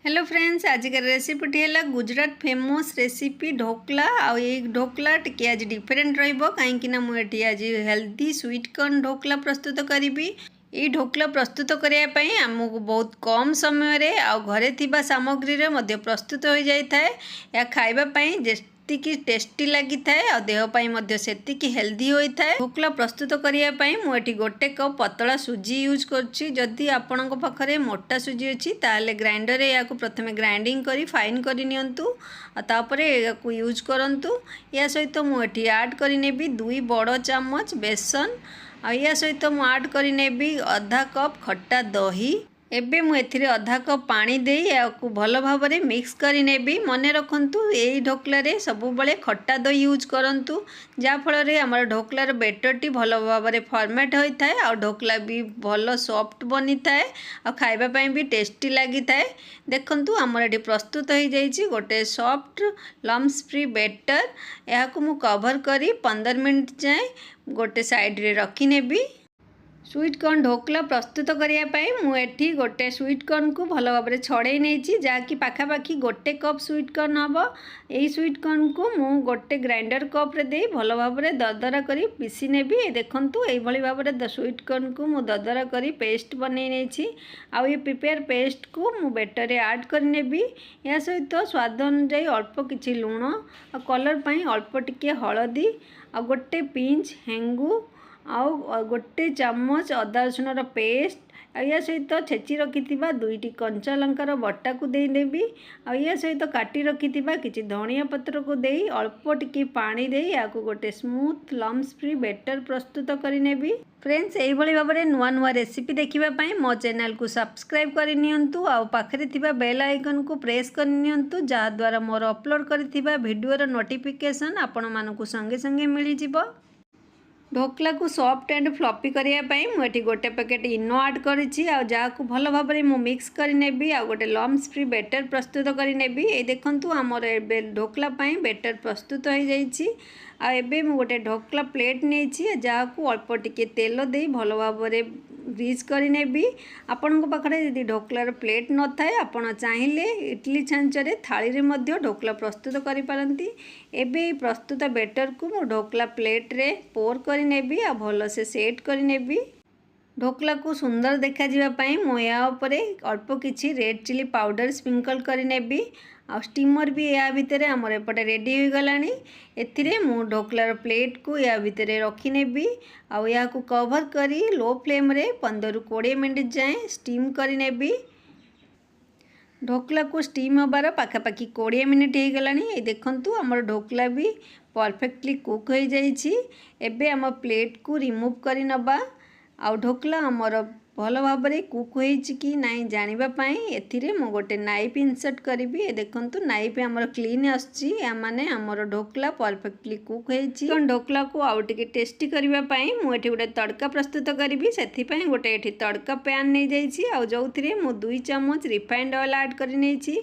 Hello friends, ଆଜିକାର ରେସିପିଟି ହେଲା Gujarat famous recipe dhokla. ଆଉ ଏଇ ଢୋକଲା ଟିକେ ଆଜି ଡିଫରେଣ୍ଟ ରହିବ, କାହିଁକି ନା ମୁଁ ଏଠି ଆଜି ହେଲ୍ଦି ସୁଇଟ୍ କର୍ନ ଢୋକଲା ପ୍ରସ୍ତୁତ କରିବି। ଏଇ ଢୋକଲା ପ୍ରସ୍ତୁତ କରିବା ପାଇଁ ଆମକୁ ବହୁତ କମ୍ ସମୟରେ ଆଉ ଘରେ ଥିବା ସାମଗ୍ରୀରେ ମଧ୍ୟ ପ୍ରସ୍ତୁତ ହୋଇଯାଇଥାଏ। ଏହା ଖାଇବା ପାଇଁ ଯେତିକି ଟେଷ୍ଟି ଲାଗିଥାଏ, ଆଉ ଦେହ ପାଇଁ ମଧ୍ୟ ସେତିକି ହେଲ୍ଦି ହୋଇଥାଏ। ଢୋକଲା ପ୍ରସ୍ତୁତ କରିବା ପାଇଁ ମୁଁ ଏଠି 1 କପ୍ ପତଳା ସୁଜି ୟୁଜ୍ କରୁଛି। ଯଦି ଆପଣଙ୍କ ପାଖରେ ମୋଟା ସୁଜି ଅଛି, ତାହେଲେ ଗ୍ରାଇଣ୍ଡରରେ ଏହାକୁ ପ୍ରଥମେ ଗ୍ରାଇଣ୍ଡିଙ୍ଗ କରି ଫାଇନ୍ କରି ନିଅନ୍ତୁ ଆଉ ତାପରେ ଏହାକୁ ୟୁଜ୍ କରନ୍ତୁ। ଏହା ସହିତ ମୁଁ ଏଠି ଆଡ଼୍ କରିନେବି 2 ବଡ଼ ଚାମଚ ବେସନ। ଆଉ ଏହା ସହିତ ମୁଁ ଆଡ଼୍ କରିନେବି ଅଧା କପ୍ ଖଟା ଦହି। ଏବେ ମୁଁ ଏଥିରେ ଅଧା କପ୍ ପାଣି ଦେଇ ଏହାକୁ ଭଲ ଭାବରେ ମିକ୍ସ କରିନେବି। ମନେ ରଖନ୍ତୁ, ଏଇ ଢୋକଲାରେ ସବୁବେଳେ ଖଟା ଦହି ୟୁଜ୍ କରନ୍ତୁ, ଯାହାଫଳରେ ଆମର ଢୋକଲାର ବେଟରଟି ଭଲ ଭାବରେ ଫର୍ମେଟ୍ ହୋଇଥାଏ ଆଉ ଢୋକଲା ବି ଭଲ ସଫ୍ଟ ବନିଥାଏ ଆଉ ଖାଇବା ପାଇଁ ବି ଟେଷ୍ଟି ଲାଗିଥାଏ। ଦେଖନ୍ତୁ, ଆମର ଏଠି ପ୍ରସ୍ତୁତ ହୋଇଯାଇଛି ଗୋଟେ ସଫ୍ଟ ଲମ୍ସ ଫ୍ରି ବେଟର। ଏହାକୁ ମୁଁ କଭର୍ କରି 15 ମିନିଟ୍ ଯାଏଁ ଗୋଟେ ସାଇଡ଼ରେ ରଖିନେବି। ସୁଇଟ୍ କର୍ନ ଢୋକଲା ପ୍ରସ୍ତୁତ କରିବା ପାଇଁ ମୁଁ ଏଠି ଗୋଟେ ସୁଇଟ୍ କର୍ନକୁ ଭଲ ଭାବରେ ଛଡ଼େଇ ନେଇଛି, ଯାହାକି ପାଖାପାଖି 1 କପ୍ ସୁଇଟ୍ କର୍ନ ହେବ। ଏଇ ସୁଇଟ୍ କର୍ନକୁ ମୁଁ ଗୋଟେ ଗ୍ରାଇଣ୍ଡର କପ୍ରେ ଦେଇ ଭଲ ଭାବରେ ଦରଦରା କରି ପିସି ନେବି। ଦେଖନ୍ତୁ, ଏଇଭଳି ଭାବରେ ସୁଇଟ୍ କର୍ନକୁ ମୁଁ ଦରଦରା କରି ପେଷ୍ଟ ବନେଇ ନେଇଛି। ଆଉ ଏ ପ୍ରିପେୟାର ପେଷ୍ଟକୁ ମୁଁ ବେଟରରେ ଆଡ଼୍ କରିନେବି। ଏହା ସହିତ ସ୍ୱାଦ ଅନୁଯାୟୀ ଅଳ୍ପ କିଛି ଲୁଣ ଆଉ କଲର୍ ପାଇଁ ଅଳ୍ପ ଟିକିଏ ହଳଦୀ ଆଉ ଗୋଟେ ପିଞ୍ଚ ହେଙ୍ଗୁ ଆଉ 1 ଚାମଚ ଅଦା ରସୁଣର ପେଷ୍ଟ ଆଉ ୟା ସହିତ ଛେଚି ରଖିଥିବା ଦୁଇଟି କଞ୍ଚା ଲଙ୍କାର ବଟାକୁ ଦେଇଦେବି। ଆଉ ୟା ସହିତ କାଟି ରଖିଥିବା କିଛି ଧନିଆ ପତ୍ରକୁ ଦେଇ ଅଳ୍ପ ଟିକେ ପାଣି ଦେଇ ଏହାକୁ ଗୋଟେ ସ୍ମୁଥ୍ ଲମ୍ସ ଫ୍ରି ବେଟର ପ୍ରସ୍ତୁତ କରିନେବି। ଫ୍ରେଣ୍ଡସ୍, ଏଇଭଳି ଭାବରେ ନୂଆ ନୂଆ ରେସିପି ଦେଖିବା ପାଇଁ ମୋ ଚ୍ୟାନେଲକୁ ସବସ୍କ୍ରାଇବ୍ କରିନିଅନ୍ତୁ ଆଉ ପାଖରେ ଥିବା ବେଲ୍ ଆଇକନ୍କୁ ପ୍ରେସ୍ କରିନିଅନ୍ତୁ, ଯାହାଦ୍ୱାରା ମୋର ଅପଲୋଡ଼ କରିଥିବା ଭିଡ଼ିଓର ନୋଟିଫିକେସନ୍ ଆପଣମାନଙ୍କୁ ସଙ୍ଗେ ସଙ୍ଗେ ମିଳିଯିବ। ଢୋକଲାକୁ ସଫ୍ଟ ଆଣ୍ଡ ଫ୍ଲଫି କରିବା ପାଇଁ ମୁଁ ଏଠି ଗୋଟେ ପ୍ୟାକେଟ୍ ଇନୋ ଆଡ଼୍ କରିଛି ଆଉ ଯାହାକୁ ଭଲ ଭାବରେ ମୁଁ ମିକ୍ସ କରିନେବି ଆଉ ଗୋଟେ ଲମ୍ସ ଫ୍ରି ବେଟର ପ୍ରସ୍ତୁତ କରିନେବି। ଏଇ ଦେଖନ୍ତୁ, ଆମର ଏବେ ଢୋକଲା ପାଇଁ ବେଟର ପ୍ରସ୍ତୁତ ହୋଇଯାଇଛି। ଆଉ ଏବେ ମୁଁ ଗୋଟେ ଢୋକଲା ପ୍ଲେଟ୍ ନେଇଛି, ଯାହାକୁ ଅଳ୍ପ ଟିକେ ତେଲ ଦେଇ ଭଲ ଭାବରେ ଗ୍ରୀଜ୍ କରିନେବି। ଆପଣଙ୍କ ପାଖରେ ଯଦି ଢୋକଲାର ପ୍ଲେଟ୍ ନଥାଏ, ଆପଣ ଚାହିଁଲେ ଇଡ଼ଲି ଛାଞ୍ଚରେ ଥାଳିରେ ମଧ୍ୟ ଢୋକଲା ପ୍ରସ୍ତୁତ କରିପାରନ୍ତି। ଏବେ ଏଇ ପ୍ରସ୍ତୁତ ବେଟରକୁ ମୁଁ ଢୋକଲା ପ୍ଲେଟ୍ରେ ପୋର୍ କରିନେବି ଆଉ ଭଲସେ ସେଟ୍ କରିନେବି। ଢୋକଲାକୁ ସୁନ୍ଦର ଦେଖାଯିବା ପାଇଁ ମୁଁ ଏହା ଉପରେ ଅଳ୍ପ କିଛି ରେଡ଼୍ ଚିଲି ପାଉଡ଼ର ସ୍ପ୍ରିଙ୍କଲ୍ କରିନେବି। ଆଉ ଷ୍ଟିମର୍ ବି ଏହା ଭିତରେ ଆମର ଏପଟେ ରେଡ଼ି ହୋଇଗଲାଣି। ଏଥିରେ ମୁଁ ଢୋକଲାର ପ୍ଲେଟ୍କୁ ଏହା ଭିତରେ ରଖିନେବି ଆଉ ଏହାକୁ କଭର୍ କରି ଲୋ ଫ୍ଲେମ୍ରେ 15ରୁ 20 ମିନିଟ୍ ଯାଏଁ ଷ୍ଟିମ୍ କରିନେବି। ଢୋକଲାକୁ ଷ୍ଟିମ୍ ହେବାର ପାଖାପାଖି 20 ମିନିଟ୍ ହେଇଗଲାଣି। ଏଇ ଦେଖନ୍ତୁ, ଆମର ଢୋକଲା ବି ପରଫେକ୍ଟଲି କୁକ୍ ହୋଇଯାଇଛି। ଏବେ ଆମ ପ୍ଲେଟ୍କୁ ରିମୁଭ୍ କରିନେବା। ଆଉ ଢୋକଲା ଆମର ଭଲ ଭାବରେ କୁକ୍ ହୋଇଛି କି ନାହିଁ ଜାଣିବା ପାଇଁ ଏଥିରେ ମୁଁ ଗୋଟେ ନାଇଫ୍ ଇନସର୍ଟ କରିବି। ଏ ଦେଖନ୍ତୁ, ନାଇଫ୍ ଆମର କ୍ଲିନ୍ ଆସୁଛି। ଏହା ମାନେ ଆମର ଢୋକଲା ପରଫେକ୍ଟଲି କୁକ୍ ହେଇଛି। ଢୋକଲାକୁ ଆଉ ଟିକେ ଟେଷ୍ଟି କରିବା ପାଇଁ ମୁଁ ଏଠି ଗୋଟେ ତଡ଼କା ପ୍ରସ୍ତୁତ କରିବି। ସେଥିପାଇଁ ଗୋଟେ ଏଠି ତଡ଼କା ପ୍ୟାନ୍ ନେଇଯାଇଛି ଆଉ ଯେଉଁଥିରେ ମୁଁ 2 ଚାମଚ ରିଫାଇଣ୍ଡ ଅଏଲ୍ ଆଡ଼୍ କରି ନେଇଛି।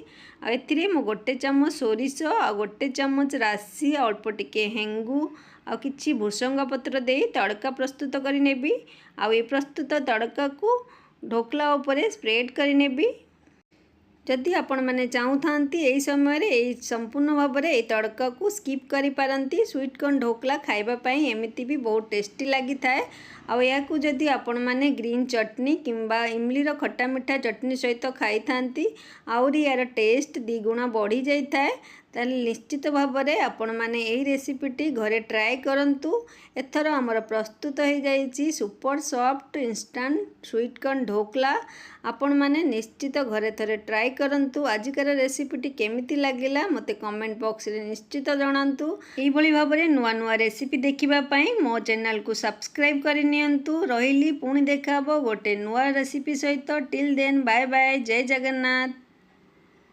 ଆଉ ଏଥିରେ ମୁଁ 1 ଚାମଚ ସୋରିଷ ଆଉ 1 ଚାମଚ ରାଶି, ଅଳ୍ପ ଟିକେ ହେଙ୍ଗୁ ଆଉ କିଛି ଭୃସଙ୍ଗ ପତ୍ର ଦେଇ ତଡ଼କା ପ୍ରସ୍ତୁତ କରିନେବି। ଆଉ ଏ ପ୍ରସ୍ତୁତ ତଡ଼କାକୁ ଢୋକଲା ଉପରେ ସ୍ପ୍ରେଡ଼୍ କରିନେବି। ଯଦି ଆପଣମାନେ ଚାହୁଁଥାନ୍ତି, ଏହି ସମୟରେ ଏଇ ସମ୍ପୂର୍ଣ୍ଣ ଭାବରେ ଏଇ ତଡ଼କାକୁ ସ୍କିପ୍ କରିପାରନ୍ତି। ସୁଇଟ୍ କର୍ନ ଢୋକଲା ଖାଇବା ପାଇଁ ଏମିତି ବି ବହୁତ ଟେଷ୍ଟି ଲାଗିଥାଏ। ଆଉ ଏହାକୁ ଯଦି ଆପଣମାନେ ଗ୍ରୀନ୍ ଚଟନି କିମ୍ବା ଇମଲିର ଖଟା ମିଠା ଚଟନି ସହିତ ଖାଇଥାନ୍ତି, ଆହୁରି ଏହାର ଟେଷ୍ଟ ଦ୍ୱିଗୁଣ ବଢ଼ିଯାଇଥାଏ। ତାହେଲେ ନିଶ୍ଚିତ ଭାବରେ ଆପଣମାନେ ଏହି ରେସିପିଟି ଘରେ ଟ୍ରାଏ କରନ୍ତୁ। ଏଥର ଆମର ପ୍ରସ୍ତୁତ ହୋଇଯାଇଛି super soft instant sweet corn dhokla. ଆପଣମାନେ ନିଶ୍ଚିତ ଘରେ ଥରେ ଟ୍ରାଏ କରନ୍ତୁ। ଆଜିକାର ରେସିପିଟି କେମିତି ଲାଗିଲା, ମୋତେ କମେଣ୍ଟ ବକ୍ସରେ ନିଶ୍ଚିତ ଜଣାନ୍ତୁ। ଏଇଭଳି ଭାବରେ ନୂଆ ନୂଆ ରେସିପି ଦେଖିବା ପାଇଁ ମୋ ଚ୍ୟାନେଲକୁ ସବସ୍କ୍ରାଇବ୍ କରିନିଅନ୍ତୁ। ରହିଲି, ପୁଣି ଦେଖା ହେବ ଗୋଟେ ନୂଆ ରେସିପି ସହିତ। ଟିଲ୍ ଦେନ୍, ବାଏ ବାଏ, ଜୟ ଜଗନ୍ନାଥ।